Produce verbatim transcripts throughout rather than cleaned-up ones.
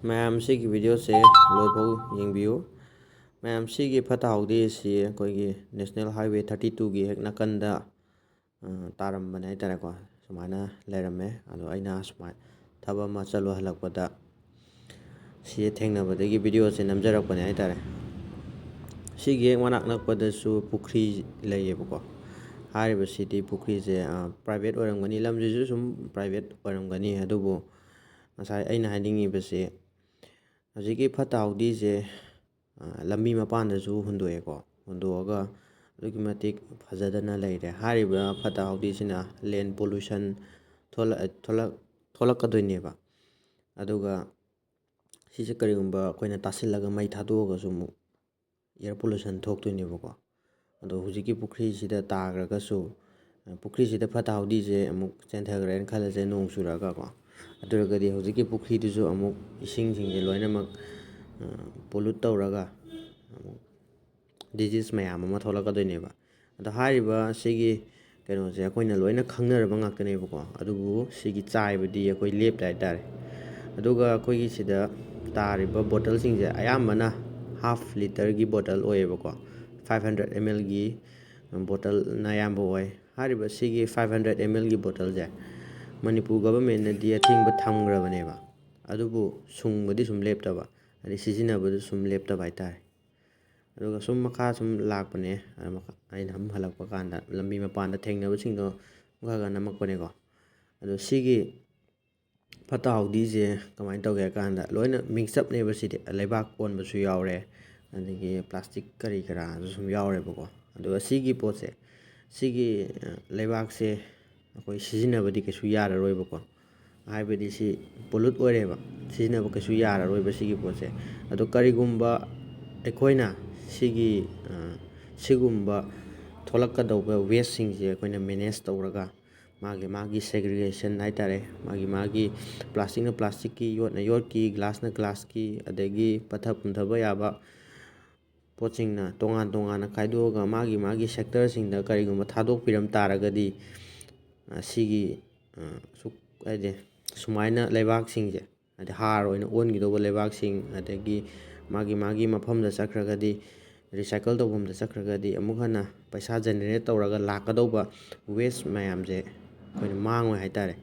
ꯃꯌꯥꯝ ꯁꯤꯒꯤ ꯚꯤꯗꯤꯑꯣꯁꯦ ꯂꯣꯏꯐꯥꯎ ꯌꯦꯡꯕꯤꯌꯨ꯫ ꯃꯌꯥꯝ ꯁꯤꯒꯤ ꯐꯠꯇ ꯍꯥꯎꯗꯤ ꯑꯁꯤ ꯑꯩꯈꯣꯏꯒꯤ National Highway thirty twoꯒꯤ ꯍꯦꯛ ꯅꯥꯀꯟꯗ, ꯑ, ꯇꯥꯔꯝꯕꯅꯦ ꯍꯥꯏꯇꯥꯔꯦꯀꯣ꯫ ꯁꯨꯃꯥꯏꯅ ꯂꯩꯔꯝꯃꯦ꯫ ꯑꯗꯣ ꯑꯩꯅ ꯁꯨꯃꯥꯏ ꯊꯕꯛ ꯑꯃ ꯆꯠꯂꯨ ꯍꯜꯂꯛꯄꯗ ꯁꯤ ꯊꯦꯡꯅꯕꯗꯒꯤ ꯚꯤꯗꯤꯑꯣꯁꯦ ꯅꯝꯖꯔꯛꯄꯅꯦ ꯍꯥꯏꯇꯥꯔꯦ꯫ ꯁꯤꯒꯤ ꯍꯦꯛ ꯃꯅꯥꯛ ꯅꯛꯄꯗꯁꯨ ꯄꯨꯈ꯭ꯔꯤ ꯂꯩꯌꯦꯕꯀꯣ꯫ ꯍꯥꯏꯔꯤꯕꯁꯤꯗꯤ ꯄꯨꯈ꯭ꯔꯤꯁꯦ, ꯑ, private ꯑꯣꯏꯔꯝꯒꯅꯤ, ꯂꯝꯁꯤꯁꯨ ꯁꯨꯝ private ꯑꯣꯏꯔꯝꯒꯅꯤ꯫ ꯑꯗꯨꯕꯨ ꯉꯁꯥꯏ ꯑꯩꯅ ꯍꯥꯏꯅꯤꯡꯉꯤꯕꯁꯦ, ꯍꯧꯖꯤꯛꯀꯤ ꯐꯠꯇ ꯍꯥꯎꯗꯤꯁꯦ, ꯑ, ꯂꯝꯕꯤ ꯃꯄꯥꯟꯗꯁꯨ ꯍꯨꯟꯗꯣꯛꯑꯦꯀꯣ꯫ ꯍꯨꯟꯗꯣꯛꯑꯒ ꯑꯗꯨꯛꯀꯤ ꯃꯇꯤꯛ ꯐꯖꯗꯅ ꯂꯩꯔꯦ꯫ ꯍꯥꯏꯔꯤꯕ ꯐꯠꯇ ꯍꯥꯎꯗꯤꯁꯤꯅ land pollution ꯊꯣꯛꯂꯛ-, ꯊꯣꯛꯂꯛ-, ꯊꯣꯛꯂꯛꯀꯗꯣꯏꯅꯦꯕ꯫ ꯑꯗꯨꯒ ꯁꯤꯁꯦ ꯀꯔꯤꯒꯨꯝꯕ ꯑꯩꯈꯣꯏꯅ ꯇꯥꯁꯤꯜꯂꯒ ꯃꯩ ꯊꯥꯗꯣꯛꯑꯒꯁꯨ ꯑꯃꯨꯛ air pollution ꯊꯣꯛꯇꯣꯏꯅꯦꯕꯀꯣ꯫ ꯑꯗꯣ ꯍꯧꯖꯤꯛꯀꯤ ꯄꯨꯈ꯭ꯔꯤꯁꯤꯗ ꯇꯥꯈ꯭ꯔꯒꯁꯨ, ꯄꯨꯈ꯭ꯔꯤꯁꯤꯗ ꯐꯠꯇ ꯍꯥꯎꯗꯤꯁꯦ ꯑꯃꯨꯛ ꯆꯦꯟꯊꯈ꯭ꯔꯦꯅ ꯈꯜꯂꯁꯦ, ꯅꯣꯡ ꯆꯨꯔꯛꯑꯒꯀꯣ꯫ ꯑꯗꯨ ꯑꯣꯏꯔꯒꯗꯤ ꯍꯧꯖꯤꯛꯀꯤ ꯄꯨꯈ꯭ꯔꯤꯗꯨꯁꯨ ꯑꯃꯨꯛ ꯏꯁꯤꯡꯁꯤꯡꯁꯦ ꯂꯣꯏꯅꯃꯛ, ꯑ, pollute ꯇꯧꯔꯒ ꯑꯃꯨꯛ disease ꯃꯌꯥꯝ ꯑꯃ ꯊꯣꯛꯂꯛꯀꯗꯣꯏꯅꯦꯕ꯫ ꯑꯗꯣ ꯍꯥꯏꯔꯤꯕ ꯁꯤꯒꯤ ꯀꯩꯅꯣꯁꯦ ꯑꯩꯈꯣꯏꯅ ꯂꯣꯏꯅ ꯈꯪꯅꯔꯕ ꯉꯥꯛꯇꯅꯦꯕꯀꯣ, ꯑꯗꯨꯕꯨ ꯁꯤꯒꯤ ꯆꯥꯏꯕꯗꯤ ꯑꯩꯈꯣꯏ ꯂꯦꯞꯇꯦ ꯍꯥꯏꯇꯥꯔꯦ꯫ ꯑꯗꯨꯒ ꯑꯩꯈꯣꯏꯒꯤ ꯁꯤꯗ ꯇꯥꯔꯤꯕ ꯕꯣꯇꯜꯁꯤꯡꯁꯦ ꯑꯌꯥꯝꯕꯅ half literꯒꯤ ꯕꯣꯇꯜ ꯑꯣꯏꯌꯦꯕꯀꯣ, five hundred mlꯒꯤ ꯕꯣꯇꯜꯅ ꯑꯌꯥꯝꯕ ꯑꯣꯏ꯫ ꯍꯥꯏꯔꯤꯕ ꯁꯤꯒꯤ five hundred mlꯒꯤ ꯕꯣꯇꯜꯁꯦ ꯃꯅꯤꯄꯨꯔ governmentꯅꯗꯤ ꯑꯊꯤꯡꯕ ꯊꯝꯈ꯭ꯔꯕꯅꯦꯕ, ꯑꯗꯨꯕꯨ ꯁꯨꯡꯕꯗꯤ ꯁꯨꯝ ꯂꯦꯞꯇꯕ, ꯍꯥꯏꯗꯤ ꯁꯤꯖꯤꯟꯅꯕꯗꯨ ꯁꯨꯝ ꯂꯦꯞꯇꯕ ꯍꯥꯏꯇꯥꯔꯦ꯫ ꯑꯗꯨꯒ ꯁꯨꯝ ꯃꯈꯥ ꯁꯨꯝ ꯂꯥꯛꯄꯅꯦ꯫ ꯑꯗ ꯃꯈꯥ-, ꯑꯩꯅ ꯁꯨꯝ ꯍꯜꯂꯛꯄ ꯀꯥꯟꯗ ꯂꯝꯕꯤ ꯃꯄꯥꯟꯗ ꯊꯦꯡꯅꯕꯁꯤꯡꯗꯣ ꯈꯔ ꯈꯔ ꯅꯝꯃꯛꯄꯅꯦꯀꯣ꯫ ꯑꯗꯣ ꯁꯤꯒꯤ ꯐꯠꯇ ꯍꯥꯎꯗꯤꯁꯦ ꯀꯃꯥꯏꯅ ꯇꯧꯒꯦ ꯍꯥꯏ ꯀꯥꯟꯗ ꯂꯣꯏꯅ mix upꯅꯦꯕ ꯁꯤꯗꯤ꯫ ꯂꯩꯕꯥꯛ ꯑꯣꯟꯕꯁꯨ ꯌꯥꯎꯔꯦ, ꯑꯗꯒꯤ plastic ꯀꯔꯤ ꯀꯔꯥꯁꯨ ꯁꯨꯝ ꯌꯥꯎꯔꯦꯕꯀꯣ꯫ ꯑꯗꯨꯒ ꯁꯤꯒꯤ ꯄꯣꯠꯁꯦ, ꯁꯤꯒꯤ, ꯑ, ꯂꯩꯕꯥꯛꯁꯦ ꯑꯩꯈꯣꯏ ꯁꯤꯖꯤꯟꯅꯕꯗꯤ ꯀꯩꯁꯨ ꯌꯥꯔꯔꯣꯏꯕꯀꯣ꯫ ꯍꯥꯏꯕꯗꯤ ꯁꯤ pollute ꯑꯣꯏꯔꯦꯕ, ꯁꯤꯖꯤꯟꯅꯕ ꯀꯩꯁꯨ ꯌꯥꯔꯔꯣꯏꯕ ꯁꯤꯒꯤ ꯄꯣꯠꯁꯦ꯫ ꯑꯗꯣ ꯀꯔꯤꯒꯨꯝꯕ ꯑꯩꯈꯣꯏꯅ ꯁꯤꯒꯤ, ꯑ, ꯁꯤꯒꯨꯝꯕ ꯊꯣꯛꯂꯛꯀꯗꯧꯕ wasteꯁꯤꯡꯁꯦ ꯑꯩꯈꯣꯏꯅ manage ꯇꯧꯔꯒ, ꯃꯥꯒꯤ ꯃꯥꯒꯤ segregation ꯍꯥꯏꯇꯥꯔꯦ, ꯃꯥꯒꯤ ꯃꯥꯒꯤ plasticꯅ plasticꯀꯤ, ꯌꯣꯠꯅ ꯌꯣꯠꯀꯤ, glassꯅ glassꯀꯤ, ꯑꯗꯒꯤ ꯄꯠꯊ ꯄꯨꯝꯊꯕ ꯌꯥꯕ ꯄꯣꯠꯁꯤꯡꯅ ꯇꯣꯉꯥꯟ ꯇꯣꯉꯥꯟꯅ ꯈꯥꯏꯗꯣꯛꯑꯒ ꯃꯥꯒꯤ ꯃꯥꯒꯤ sectorꯁꯤꯡꯗ ꯀꯔꯤꯒꯨꯝꯕ ꯊꯥꯗꯣꯛꯄꯤꯔꯝ ꯇꯥꯔꯒꯗꯤ, ꯑ, ꯁꯤꯒꯤ, ꯑ, ꯁꯨꯛ-, ꯍꯥꯏꯗꯤ ꯁꯨꯃꯥꯏꯅ ꯂꯩꯕꯥꯛꯁꯤꯡꯁꯦ, ꯍꯥꯏꯗꯤ ꯍꯥꯔ ꯑꯣꯏꯅ ꯑꯣꯟꯈꯤꯗꯧꯕ ꯂꯩꯕꯥꯛꯁꯤꯡ, ꯑꯗꯒꯤ ꯃꯥꯒꯤ ꯃꯥꯒꯤ ꯃꯐꯝꯗ ꯆꯠꯈ꯭ꯔꯒꯗꯤ, ꯔꯤꯁꯥꯏꯀꯜ ꯇꯧꯐꯝꯗ ꯆꯠꯈ꯭ꯔꯒꯗꯤ ꯑꯃꯨꯛ ꯍꯟꯅ ꯄꯩꯁꯥ ꯖꯦꯅꯦꯔꯦꯠ ꯇꯧꯔꯒ ꯂꯥꯛꯀꯗꯧꯕ ꯋꯦꯁ ꯃꯌꯥꯝꯁꯦ ꯑꯩꯈꯣꯏꯅ ꯃꯥꯡꯉꯣꯏ ꯍꯥꯏꯇꯥꯔꯦ꯫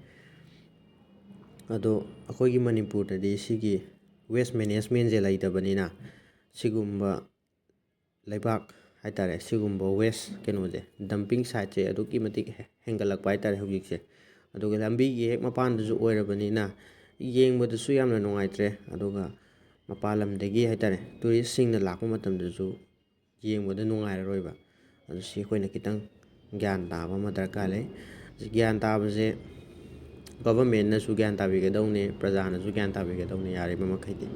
ꯑꯗꯣ ꯑꯩꯈꯣꯏꯒꯤ ꯃꯅꯤꯄꯨꯔꯗꯗꯤ ꯁꯤꯒꯤ ꯋꯦꯁ ꯃꯦꯅꯦꯖꯃꯦꯟꯁꯦ ꯂꯩꯇꯕꯅꯤꯅ, ꯁꯤꯒꯨꯝꯕ ꯂꯩꯕꯥꯛ ꯍꯥꯏꯇꯥꯔꯦ, ꯁꯤꯒꯨꯝꯕ ꯋꯦꯁ ꯀꯩꯅꯣꯁꯦ, ꯗꯝꯄꯤꯡ ꯁꯥꯏꯠꯁꯦ ꯑꯗꯨꯛꯀꯤ ꯃꯇꯤꯛ ꯍꯦ-, ꯍꯦꯟꯒꯠꯂꯛꯄ ꯍꯥꯏꯇꯥꯔꯦ ꯍꯧꯖꯤꯛꯁꯦ꯫ ꯑꯗꯨꯒ ꯂꯝꯕꯤꯒꯤ ꯍꯦꯛ ꯃꯄꯥꯟꯗꯁꯨ ꯑꯣꯏꯔꯕꯅꯤꯅ, ꯌꯦꯡꯕꯗꯁꯨ ꯌꯥꯝꯅ ꯅꯨꯡꯉꯥꯏꯇ꯭ꯔꯦ꯫ ꯑꯗꯨꯒ ꯃꯄꯥꯟ ꯂꯝꯗꯒꯤ ꯍꯥꯏꯇꯥꯔꯦ, ꯇꯨꯔꯤꯁꯁꯤꯡꯅ ꯂꯥꯛꯄ ꯃꯇꯝꯗꯁꯨ ꯌꯦꯡꯕꯗ ꯅꯨꯡꯉꯥꯏꯔꯔꯣꯏꯕ꯫ ꯑꯗꯨ ꯁꯤ ꯑꯩꯈꯣꯏꯅ ꯈꯤꯇꯪ ꯒ꯭ꯌꯥꯟ ꯇꯥꯕ ꯑꯃ ꯗꯔꯀꯥꯔ ꯂꯩ꯫ ꯒ꯭ꯌꯥꯟ ꯇꯥꯕꯁꯦ ꯒꯚꯔꯟꯃꯦꯟꯅꯁꯨ ꯒ꯭ꯌꯥꯟ ꯇꯥꯕꯤꯒꯗꯧꯅꯦ, ꯄ꯭ꯔꯖꯥꯅꯁꯨ ꯒ꯭ꯌꯥꯟ ꯇꯥꯕꯤꯒꯗꯧꯅꯦ, ꯌꯥꯔꯤꯕ ꯃꯈꯩꯗꯤ꯫